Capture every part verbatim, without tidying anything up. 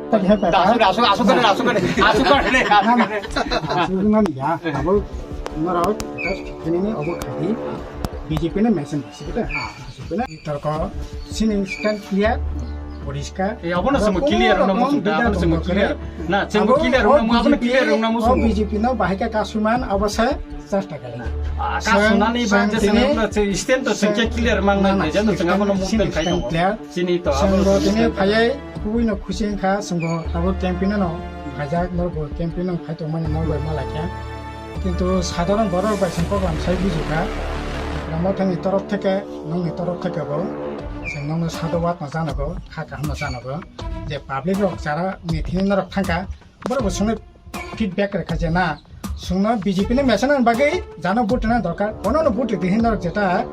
Asuk, asuk, asuk kare, asuk kare, asuk kare, asuk kare. Asuk nang ya, abo norok just kini ni obo khadi B J P ni message sih kita. Asuk na tarko sini stand clear, poriskar. Eh, abo na semua clear, na musuh, abo na semua clear. Na, semua clear, na musuh, abo na clear, na musuh. B J P no bahai ka kasuman abo se. Chesta kali. Ah, kasunani ba je sengno stand to sengke clear mang nang je to sengno movement khai tongo. Chini to abo sengbo tini phayai kubui no khusi wngkha sengbo abo campaign no khaijak norbo campaign no khai tongmani mol bai ma laikha. Kintu sadharon borok bai sengkok lam sai bujikha. Namo thangni torof theke nongni torof theke bo seng nongno sadhawat no janago kha kaham no janago je public rok jara meeting norok thangkha borok bo sengno feedback rwkha je na, chwngno B J P ni message ni bagwi jano vote rwna dorkar, bono no vote rwdi hinwi norok jeta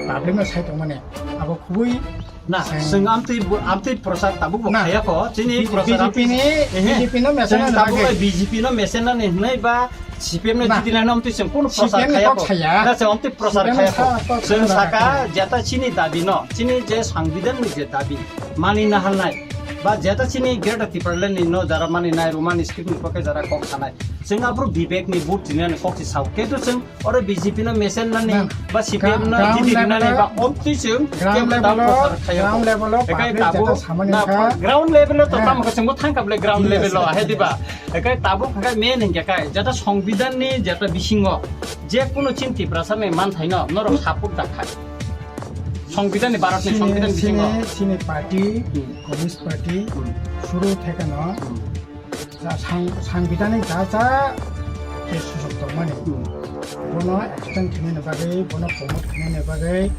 public no sai tongmani, abo kubui na, chwng amtwi bu-, amtwi prochar tabuk bo khaya kho, chini prochar B J P ni, B J P no message ni bagwi, B J P no message ni hinwi ba C P M no jiti lano amtwi chwng kono prochar khaya kho, na chwng amtwi prochar khaya kho, chwng saka jeta chini dabi no, chini je sangbidan ni je dabi mani na halnai. Ba jeta chini Greater Tipraland ni no jara mani nai romani script ni poke jara kok sanai. Chwng aphuru Vivek ni vote rinani kok si sao. Kintu chwng oro B J P no mesen nani ba C P M no jiti rinani ba omtwi chwng kebo tamo prochar khayo. Ekai tabuk na ground level o to tamo khe chwngbo thangkha bole ground level o ahe diba. Ekai tabuk khe main hingke kai jeta songbidan ni jeta bisingo je kuno chini Tiprasa ni manthai no norok support da khai. Songbidan ni Bharat ni songbidan bisingo. Chini party Communist Party suru thekeno ja sang-, sangbidanik ja ja je sujok tongmani, bono extend khainani bagwi, bono promote khainani bagwi,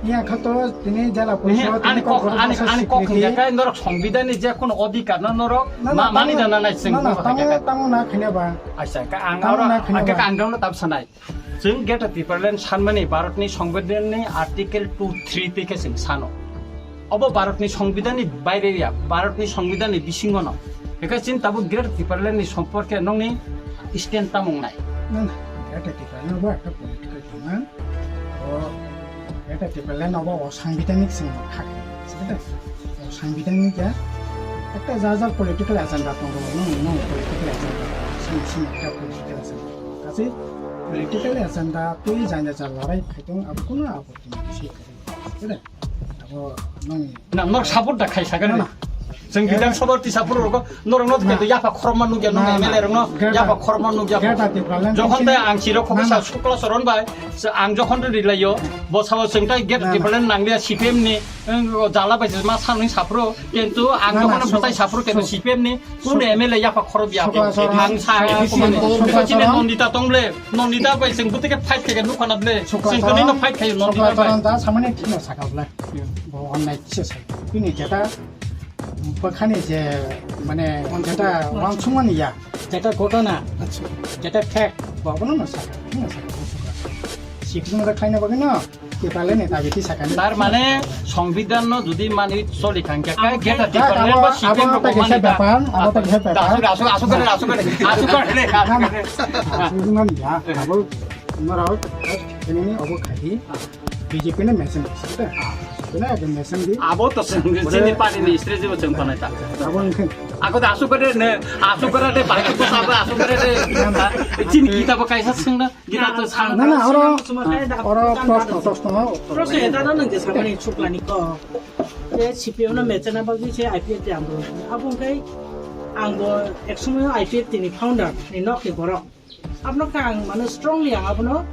iya khato tini jela porishod, ani kok, ani kok hingkha kai norok songbidanni je kono odhikar no norok mani na nai chwng tamo na khaina ba. Acha, ang oro ang tabsanai. Chwng Greater Tipraland sanmani Bharatni Songbidanni Article two three tei khe chwng sano. Obo Bharatni Songbidanni baire ya, Bharatni Songbidanni bisingono. Ekha chini tabuk Greater Tipralandni somporke nongni stand tamung nai? Nang, Greater Tipraland obo ekta political tongma. O Greater Tipraland obo o sangbidanik chwng kha khe. Sibide? O sangbidanik ya. Ekta ja ja political agenda tongo, nong, nong political agenda. Sini, sini ekta political agenda. Kasi political agenda twi janya ja larai khaitong abo kuno abo tini bisi kari. Sibide? Abo nong. Na, nok support da khai sakani. Na, na. Chwng Bidhan Sabha tisa phuru rogo norok no khe yapha khorokma nugya nong M L A rok no yapha khorokma nugya. Jokhon tai ang chiro khoksa Sukla Charan bai, ang jokhon ri layo, bo sabo chwng tai Greater Tipraland nanglia C P M ni. Jala bai ma sanwi saphuru, kintu ang jokhon bwtai saphuru, kintu C P M ni kunu M L A yapha khorok ya. Ang sa, chini Nandita tong ble, Nandita bai chwng bwtwi khe fight khe nukha na ble, chwng tini no fight khayo Nandita bai. Samani thino sakha ble. Bo onnai kisa sai. Bini jeta bwkhani je, mane, jeta wansukmani ya, jeta ghotona, jeta fact, bo abono no sakha, no sakha. Sikung da khaina bagwi no. Tipraland ni dabi ti sakani. Tar mane songbidan no jodi mani choli khangkhe kai Greater Tipraland ba C P M rok mani da. Abo ta kisa bepar. Asuk, asuk, asuk kare, asuk kare, asuk kare. Asuk kare ya, abo norok ini ni obo khai. B J P ni mesen sita. Kena age mesen di. Abo to sini party ni strategy bo chwng panai ta. Abo nungkhe. Ako da asuk kare ne, asuk kare de, bai ko sabo asuk kare de. Chini kita ba kaisa sengna. Gita to san. Na, na, oro, oro proshno, proshno. Proshno eta no nang samani chuklani ko. Je C P M no mechana bagwi se I P F T amro. Abo kai ang bo ek somoy I P F T ni founder ni nok ni borok. Abno ka ang mano strongly ang abono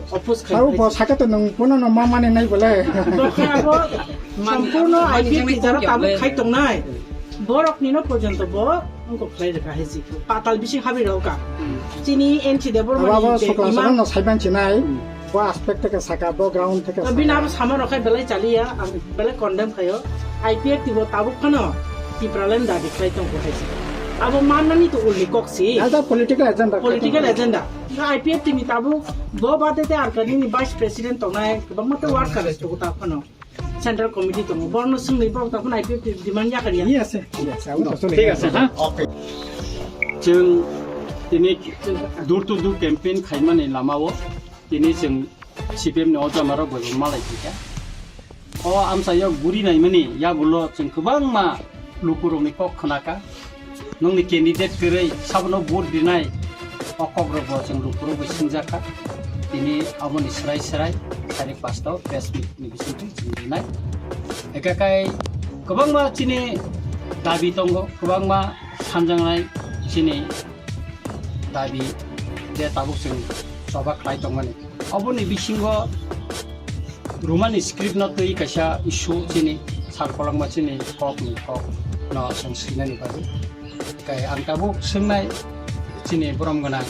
oppose khai. Abo bo saka to nang bono no ma mane nai bole. Bo khe abo sampurno I P F T jara tabuk khai tongnai. Borok ni no porjonto bo Wngkok khlai rwkha hai si patal bising habwi rw kha. Chini N T Debbarma ni je imang no saiban chinai, bo aspect theke saka, bo ground theke saka. Bini abo sama rok khai belai chaliya, ang belai condemn khayo. I P F T bo tabuk phano Tipraland dabi khlai tongkha hai si. Abo mannani to ulni kok si. Ada political agenda. Political agenda. I P F T ni tabuk bo bade te Arkani ni vice president tongnai, kwbangma te workers tongo ta phano. Central Committee tongo, borno swngwi borok tongkha I P F T demand yakar ya. Iya se, iya se, abo to chole. Thik ase, ha? Okay. Chwng tini door to door campaign khaimani lamao tini chwng C P M ni o jamarok bai malai thika. O amchaio guri naimani yagulo chwng kwbangma lukurokni kok khnaka. Nungni candidate kwrwi sabono vote rinai o kokrokbo chwng lukurokbo singjakha. Tini aboni swrai swrai tarik pasto press meet ni bisingtwi chwng rinai. Ekakai kwbangma chini dabi tongo, kwbangma sanjaknai chini dabi je tabuk chwng choba khlai tongmani. Oboni bisingo Roman script no twi kaisa issue chini sal kolokma chini kok ni kok no chwng swinani bagwi. Kai ang tabuk swngnai chini borom gwnang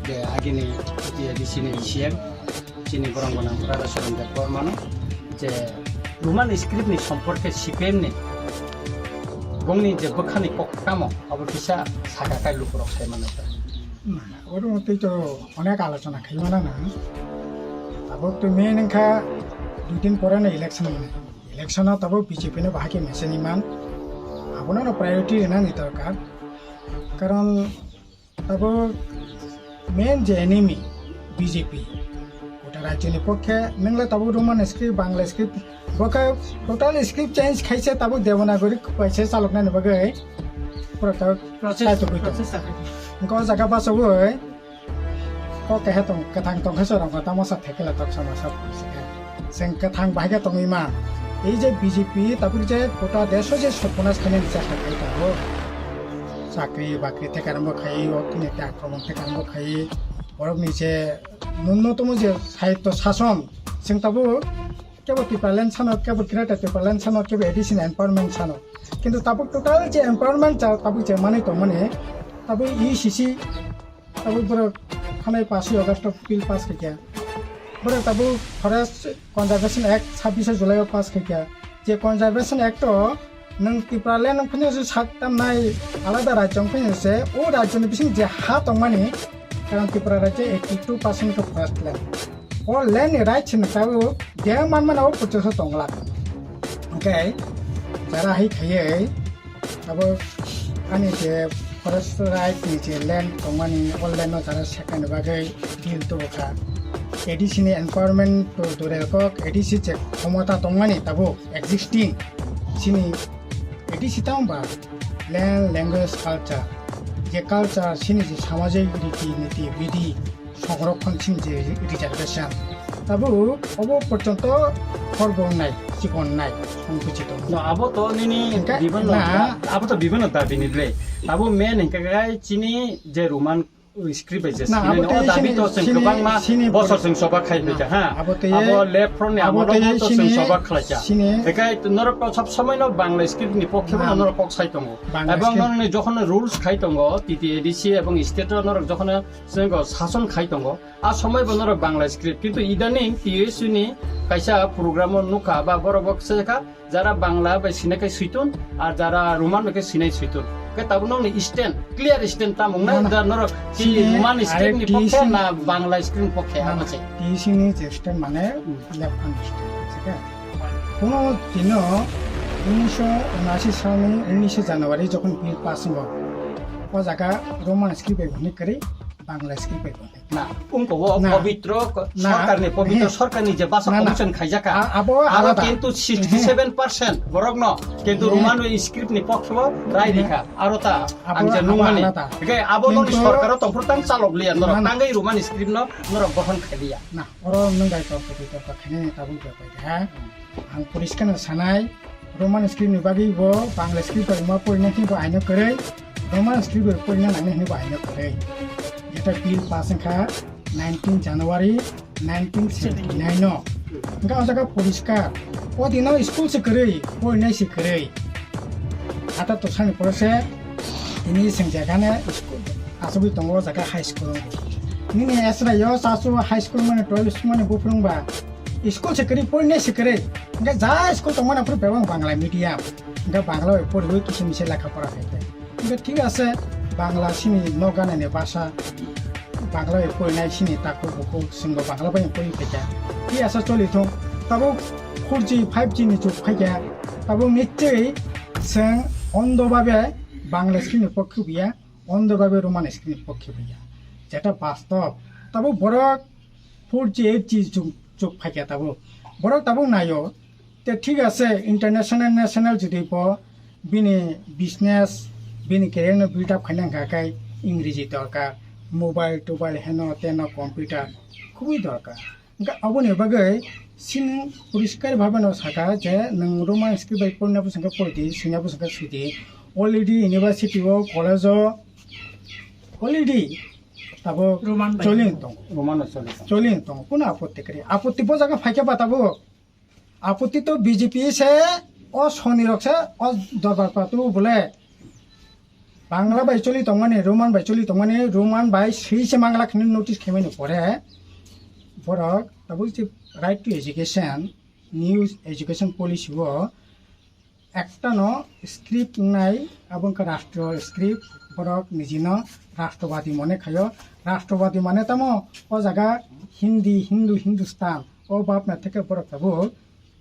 je agini T T A D C ni C M chini borom gwnang Radha Charan Debbarma no je Roman script ni somporke C P M ni bongni je bwkhani kok tamo abo kisa saka kai lukurok sai manai. Oro twi to onek alochona khaimana na. Abo to main wngkha dui din pore no election hwnwi. Election o tabuk B J P no bahai khe mechaniman. Abono no priority rwnani dorkar. Karon tabuk main je enemy B J P. Gota rajyoni pokhe nwngle tabuk Roman script, Bangla script, bokhe total script change khaise tabuk Devanagari kaisa chaloknani bagwi. Pura tabuk Process, kaitor kaitor. Process sakha. Engko o jaga bachogwi kok keha tong, kwthang tongkha chwrangkha tamo sa thekela tok sama sa phursika. Chwng kwthang bahai khe tongwi ma. Ei je B J P tabuk je kota desh o je sotponas khainani chesta khai tongo. Chakri bakri thekarambo khai, o tini te akromon thekarambo khai. Borokni je nunnotomo je sahityo sason, chwng tabuk kebo Tipraland sano, kebo Greater Tipraland sano, kebo A D C ni empowerment sano. Kintu tabuk total je empowerment cha tabuk je manwi tongmani, tabuk E C C, tabuk borok thanai pass August o bill pass khaikha. Borok tabuk Forest Conservation Act sabbish July o pass khaikha. Je Conservation Act o nwng Tipraland wng phano se sak tamnai alada rajyo wng phano se o rajyoni bising je ha tongmani, karon Tripura rajyo eighty two percent khe forest land. O land ni rights ni tabuk je manmani o purchase o tongla. Hwnkhe jara hai khaiwi abo ani je forest right ni je land tongmani o land no jara sekani bagwi bill tubukha. A D C ni empowerment to dure kok A D C je khomota tongmani tabuk existing chini A D C tamo ba land, language, culture, je culture chini je samajik riti niti bidi songrokhon chini je reservation tabuk obo porjonto khorbo wngnai, chikon wngnai, songkuchi tongo. No, abo to nini hingke bibinno na da-, abo to bibinno dabi ni ble. Abo main hingke kai chini je Roman script bai je na, sinai abo no, to o dabi chini, to chwng chini, kwbangma chini bosor pori-, chwng soba khai na, phaikha, ha. Abo to ye, abo left front ni abo amolo to ye to chwng chini, soba khlaikha. Chini hingke norok to sob somoi no Bangla script ni pokhe na, no norok kok sai tongo. Bangla script. Ebong norok ni jokhon rules khai tongo, T T A D C ebong state o norok jokhon Chwng sason khai tongo. A somoi bo norok Bangla script, kintu idaning T S U ni kaisa program o nukha ba borok bo kisa kha, jara Bangla bai sinai khe suitun, ar jara Roman bai khe sinai suitun. Khe tabuk nokni stand, clear stand tamo wngnai, na, na. Da norok ki chini Roman script ni pokhe na Bangla script ni pokhe, na, abo na. Se. T S U ni je stand mane left hand stand, thik ase? Kono dino unisho unashi salni unishe January jokhon bill pass wngo, o jaga Roman script bai hwnwi kwrwi Bangla script bai hwnwi. Na, wngkha o na. Pobitro ko-, na. Sorkarni, pobitro he. Sorkarni je basa na, na. Commission khaijak kha. A-, abo aro alada. Kintu sixty seven percent borokno kintu he. Roman script ni pokhe bo rai rikha. Aro ta abo, ang je abo nungmani. Alada. Hingke abo noni kintu sorkaro tongphuru tang chalok liya norok na, na. Tangwi Roman script no norok gothon khai liya. Na, oro nung bai kok kok kok khainani tabuk bai pai ha. Ang poriskar no sanai, Roman script ni bagwi bo Bangla script bai ma porinai hinwi bo aino kwrwi, Roman script bai porina nangnai hinwi bo aino kwrwi. Jeta bill pass wngkha nineteen January nineteen seventy nine no. Hingke o jaga poriskar, o dino school se kwrwi, porinai se kwrwi. Ata tosani pore se tini sengjakgani school, asugwi tongo o jaga high school. Nini esra yo sasu high school mane twelve school mane buphuru wngba. School se kwrwi, porinai se kwrwi. Hingke ja school tongmani aphuru bebak Bangla medium. Hingke Bangla bai poriwi kisa misa lekha pora khaite. Hingke thik ase, Bangla chini nok ganani basa. Bangla bai porinai chini takhuk bukhuk chwngbo Bangla bai pori phaikha. Thik ase choli thung. Tabuk four G, five G ni jug phaikha. Tabuk nichchoi chwng ondo babe Bangla chini pokhe buya, ondo babe Roman script ni pokhe buya. Jeta bastob. Tabuk borok four G, eight G jug, jug phaikha tabuk. Borok tabuk naio. Te thik ase, international, national jodi bo bini business, Bini career no build up khaina hwnkha khe Ingreji dorkar, mobile tobile heno teno computer khubui dorkar. Hwnkhe aboni bagwi chini poriskar bhabe no sakha je nwng Roman script bai porina bwswk khe pori di, swina bwswk khe swi di. Already university o, college o already tabuk Roman bai choli tongo. Roman o choli tongo. Choli tongo. Kuno apotti kwrwi? Apotti bo jaga phaikhe ba tabuk. Apotti to B J P se, o soni rok se, o dorbar patu bole. Bangla bai choli tongmani, Roman bai choli tongmani, Roman bai swi se mangla khini notice khaimani pore borok tabuk je right to education, new education policy o ekta no script wngnai, abo wngkha rastro script, borok nijino rastrovadi mone khaio. Rastrovadi mane tamo o jaga Hindi, Hindu, Hindustan, o bapna theke borok tabuk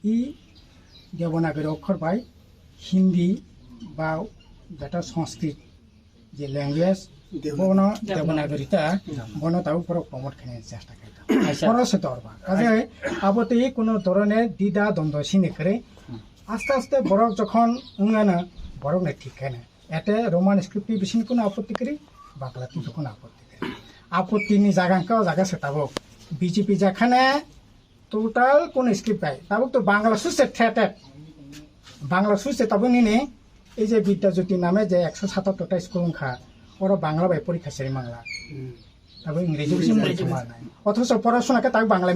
i Devanagari okhor bai Hindi ba jeta Sanskrit je language, Devanagari. Bono Devanagari ta, Devanagari. Bono tabuk borok promote khaina chesta khaikha. Aisa. Borok se dorba. Kaje abo tei kuno dhoroner dida dondro sini kwrwi. Hmm. Aste aste borok jokhon wngana, borok nai thik khaina. Ete Roman script ni bising kuno apotti kwrwi, Bangla ni kuno apotti kwrwi. Apotti ni jaga wngkha o jaga se tabuk. B J P jakhane total kuno script bai. Tabuk to Bangla suse threated. Bangla suse tabuk nini ei je Bidya Jyoti name je ekso satattor ta school wngkha, oro Bangla bai porikha seri mangla. Hmm. Tabuk Ingreji Ingreji bising bai porikha manai. Othocho porasona khe tabuk Bangla